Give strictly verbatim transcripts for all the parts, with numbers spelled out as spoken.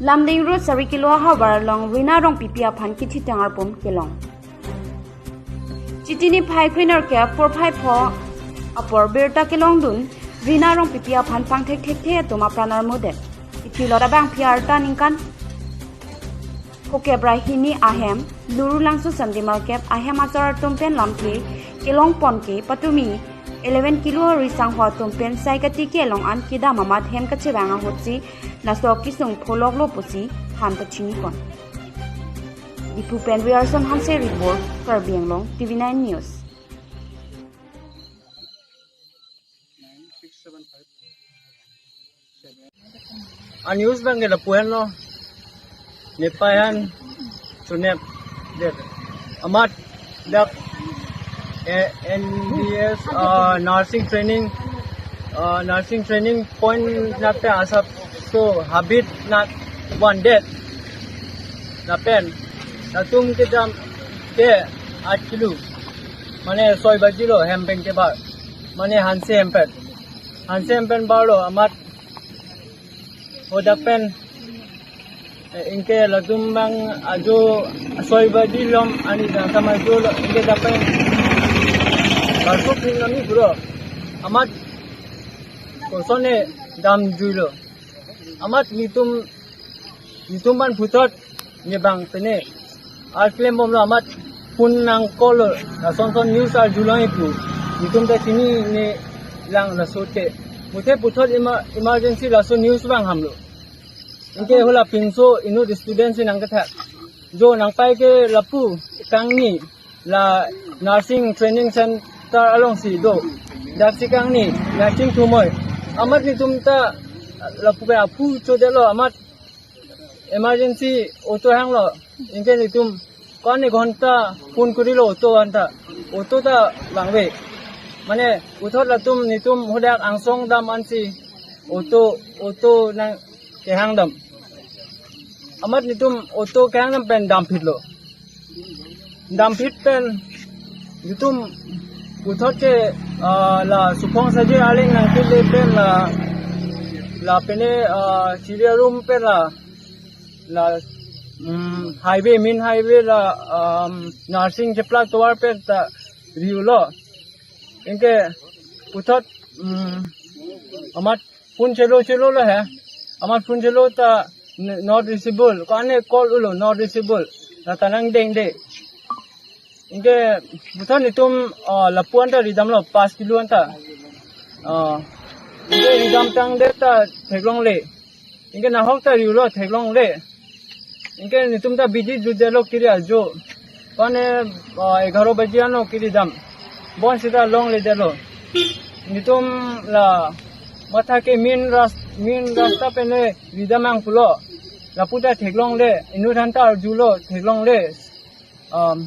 Lumding Road sari kilo ahavar along Rina Rongpipi aphan kithitang arbom kelong. Chiti niphai krenerkep porphai pho apor birta kelongdun Rina Rongpipi aphan pangthekthekthe atum apran armudet. Ithilot abangpi arta ningkan phokep ra hini ahem Lurulangso Sunday Market ahem asor atum pen lamthe kelongpon ke patumi eleven kilo risangho atum pen sai katiki along an kedam amat hem kachevang ahutsi laso akesung pholoklo pusi than pachinikon. Diphu pen Riarson Hanse report, Karbi Anglong, T V nine News. A-news abang ke lapu henlo. Nepei an sunep det. Amat dak, eh, N D S, ah, nursing training, ah, nursing training point nat asapso habit nat vandet. Lapen latum kedam ke aat kilo. Mane soi baji lo hem pen kebar. Mane Hanse hem pen. Hanse hem pen barlo amat hadak pen, eh, anke latum abang ajo soi baji lom ani jangkam ajo lo anke dak pen. Barsuk ning nami bro. Amat kosonne damjuilo. Amat netum, netum aphan puthot ne bang pene. Ar klembomlo amat phone nang call lo. Lason son news arjulong ipu. Netum ta chininelang laso te. Muthe puthot emer-, emergency laso news abang hamlo. Anke hala pinso inut student si nangkethak. Jo nangpai ke lapu kangni la nursing training center alongsi do. Daksi kangni, daksi thumoi. Amat netum ta lapu ke aphu chodelo amat emergency auto hanglo. Anke netum ko-an ek ghonta phone kurilo auto anta. Auto ta vangve. Mane puthot latum netum hadak angsong dam ansi auto, auto nangkehang dam. Amat netum auto kehang dam pen damphitlo. Damphit pen netum puthot ke, ah, la Suphong Saje arleng nangkele pen la, la pene, ah, Chiriarum pen la, la, mm, highway, main highway la, um, nursing cheplak tovar pen ta riulo. Anke puthot, mm, amat phone chelo chelo lo he. Amat phone chelo ta n-, not reachable. Ko-an ek call ulo not reachable. La ta nangdengde. Anke puthot netum, ah, lapu anta ridamlo pas kilo anta. Ah, anke ridam tangdet ta theklongle. Anke nahok ta riulo theklongle. Anke netum ta bidi jutdetlo kiri ajo. Pane, ah, egharo baji ano kiri dam. Bonsita longledetlo. Netum la matha ke main ras-, main rasta pene ridam nang pulo. Lapu ta theklongle. Inut aphan ta arjulo theklongle. Um,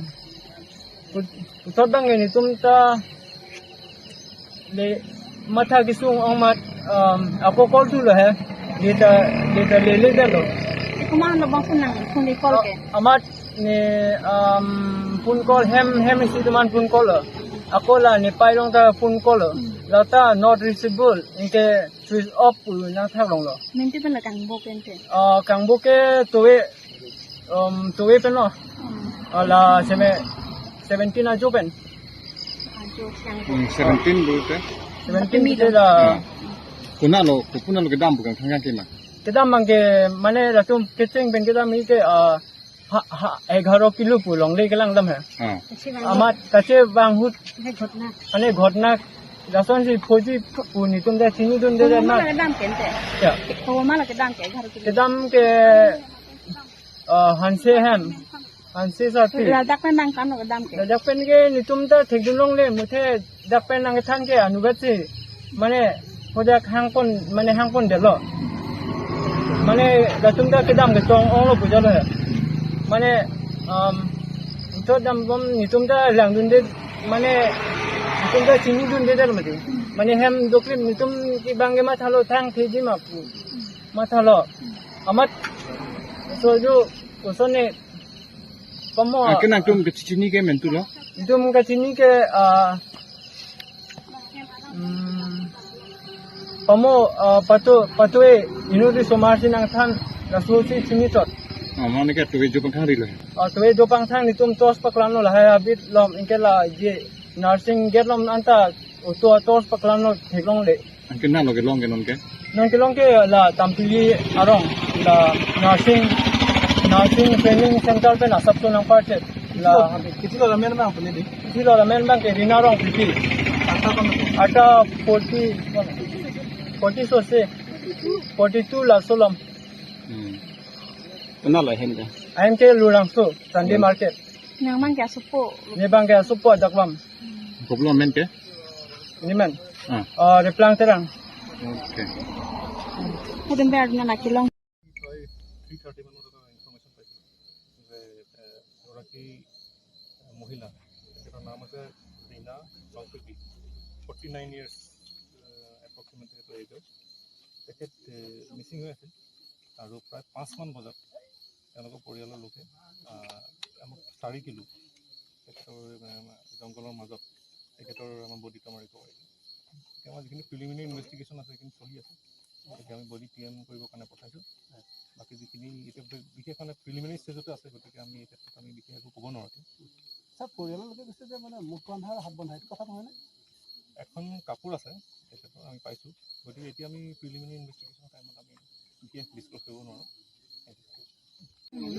put-, puthot abang ke netum ta le matha kesung ong amat, um, ako call thulo he. Leta, leta leledetlo. Komat lo abang phone nang, phone di call ke? Amat ne, um, phone call hem, hem isi atum aphan phone call lo. Ako la nepei along ta phone call lo. Hmm. La ta not reachable. Anke switch off pu nangthak longlo. Minti pen la kangbo pen te? Ah, kangbo ke towe, um, towe pen lo. Hmm. Ah, la seme-, seventeen ajo pen. Ajo siang. Hmm, seventeen pu te? Seventeen pen te la. Konat lo, konat lo kedam pu kangthang ke ma? Kedam abang ke mane latum kecheng pen kedam ke, ah, ha, ha, egharo kilo pu longle kelang dam he. Ah. Amat kachevang ahut. He ghotna. Mane ghotna. Lasonsi phoji pu netum ta chinidunde. Komat ma ma la kedam ke te? Ya. Komat ma la kedam ke egharo kilo? Kedam ke, ah, Hanse hem. Hanse sati. Ladak pen nangkan lo kedam ke? Ladak pen ke netum ta thekdun longle muthe dak pen nangkethan ke anugat si. Mane hadak hangpon, mane hangpondetlo. Mane latum ta kedam ketong onglo pu jalo he. Mane, um, ito dambom netum ta langdunde, mane netum ta chinidundedetlo mati. Mane hem doklip netum ke abang ke mathalo thangtheji ma pu. Mathalo. Amat so jo kosonne pamo. Ah, ke nangtum kachini ke mentu lo? Netum kachini ke, ah, hmm, pamo, ah, patu, patu e, inut asomar si nangthan, Laso si chini chot. Oh, mane ke tuwe jo pangthang rilo. Oh, tuwe jo pangthang netum torch paklamlo lahai abit lom anke la je nursing gate lom anta auto torch paklamlo theklongle. Anke na loge long ke non ke? Non kelong ke la Tampili arong la nursing, nursing training center pen asap to nang parchet la. Kiti lo lamen bang puni di? Kiti lo lamen bang ke Rina Rongpipi. Ata forty, forty so se, forty two laso lom. Hmm. Kona lo hem ke? Ahem ke Lurangso, Sunday market. Nang bang ke asopo. Ne bang ke asopo adak lom. Kopilo amen ke? Ne men. Ah. Ah, Replang Terang. Okay. Kudem ber na kelong. প্ৰায় three thirty মানত এটা ইনফৰমেশ্যন পাইছিলোঁ যে এ, এগৰাকী মহিলা, তেখেতৰ নাম আছে ৰীনা Rongpipi, forty nine years approximate তেখেতৰ এজৰ। তেখেত মিচিং হৈ আছিল আৰু প্ৰায় পাঁচমান বজাত তেওঁলোকৰ পৰিয়ালৰ লোকে আহ, আমাক চাৰি কিলো তেখেতৰ আহ, জংঘলৰ মাজত তেখেতৰ আমাৰ বডি এটা আমাৰ ৰিকভাৰী। এতিয়া আমাৰ যিখিনি প্ৰিলিমিনাৰী ইনভেষ্টিগেশ্যন আছে, সেইখিনি চলি আছে। গতিকে আমি বডি পি এম কৰিবৰ কাৰণে পঠাইছোঁ। বাকী যিখিনি এতিয়া বি- বিশেষ মানে প্ৰিলিমিনাৰী ষ্টেজতে আছে, গতিকে আমি এই ক্ষেত্ৰত আমি বিশেষ একো ক'ব নোৱাৰোঁ। ছাৰ, পৰিয়ালৰ লোকে কৈছে যে মানে মুখ বন্ধা আৰু হাত বন্ধা, এইটো কথা নহয়নে? এখন কাপোৰ আছে তেখেতৰ, আমি পাইছোঁ। গতিকে এতিয়া আমি প্ৰিলিমিনাৰী ইনভেষ্টিগেশ্যনৰ টাইমত আমি বিশেষ ডিছকাছ কৰিব নোৱাৰোঁ।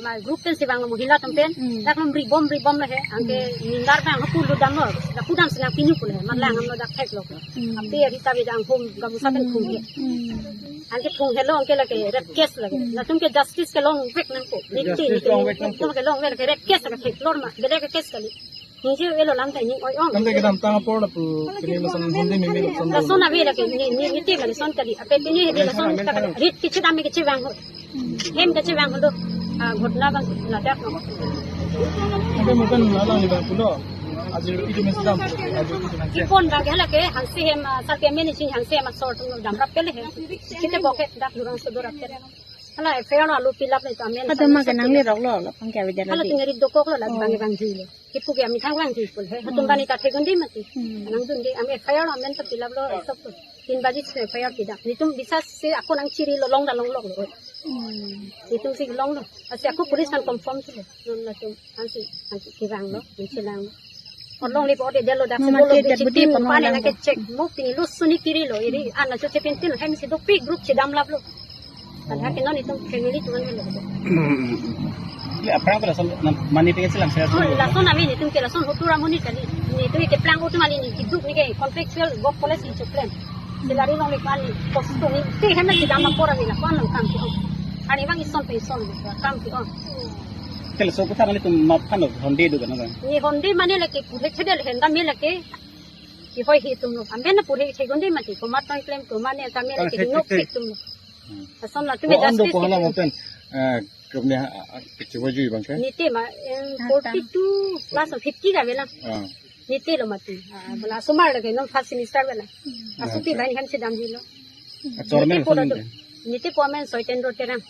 Laso group pen si bang lo, mohila atum pen. Hmm. Dak lom ri bom ri bom lo he. Anke ninggar bang lo pulu dam lo. Dak pudam sinang pinyu pulu he. Matla angam lo dak thek lo. Hmm. Ape ari ta bejang hom gamusa pen thung he. Hmm. Anke thung helo anke lake rape case lake. Hmm. Latum ke justice kelong vek nangkok. Justice kelong vek nangkok. Kelong vek lake rape case lake thek lor ma. Bede ke case kali. Ningje elo lam ta ning oi ong. Lam ta kedamtang apor lapu kini lason Sunday mimi lason. Lason ave lake ni ni ni te lason kali. Ape kini he lason ta kali. Rit kichi dam kichi bang ho. Hem kachevang holo, ah, ghotona bang ladak no. Tapi mungkin malang ni bang pulo. Aji itu mesti dam. Aji itu mesti. Ipon bang ke lake, hangsi hem, ah, sar ke meni sing hangsi hem asor tum dam rap kele he. Kita boke dak durang sodor rap kele. Hala F I R alu pilap ni tamen. Ada makan nang ni rok lo, lo pang kya beda lagi. Hala tinggal di dokok lo, lagi bang bang lo. Kipu ke ami thang lang thipul he. Hatum bani ta thegun di mati. Hmm. Nang dun di ami F I R amen ta pilap lo, esok tu. Tin baji se F I R tidak. Nitum bisa se ako nang chiri lo long da long long lo. Hmm. Nitum si long lo. Asi ako police kan confirm si lo. Non latum ansi ansi kirang lo, ansi lang lo. Olong li pode delo dak. Mama sibolo tiya bichi jat budi tim pano pane lang nang ke check. Mo pini lo suni kiri lo. Iri ana cho chepin tin hem si dopi group si dam lap lo. Padahal ke non itum family tuan helo. Ye, aphrang ko lason, na, mani pe silang saya. Oh, lason ami nitum ke lason hotura moni kali. Nitum ke plang utum ali ni kiduk ni ke contractual work policy ni chuklen. Silari long ni pan ni posto ni te hem na kidam apor ami la pan lang kam ki ong. Ani bang ison pe ison kam ki ong. Ke laso ko thang ni tum map kan lo honde do kan kan. Ni honde mane lake pure chede le henda me lake. Ki hoi hi tum lo. Amben na pure chegonde mati. Ko mat tang klem ko mane ta me lake no pik tum lo. Hmm. Ason latum ko ando justice ko hala kitu. Mopen, eh, kemne, ah, ah, kecil baju bang ke? Nite ma, em, forty two plus fifty ka bela. Ah. Nite lo mati. Ah, bela sumar lagi non first semester bela. Ah, asupi okay. Bain kan sedam jilo. Ah, chairman nite po ason lo nite. Nite po amen Soitendro Terang.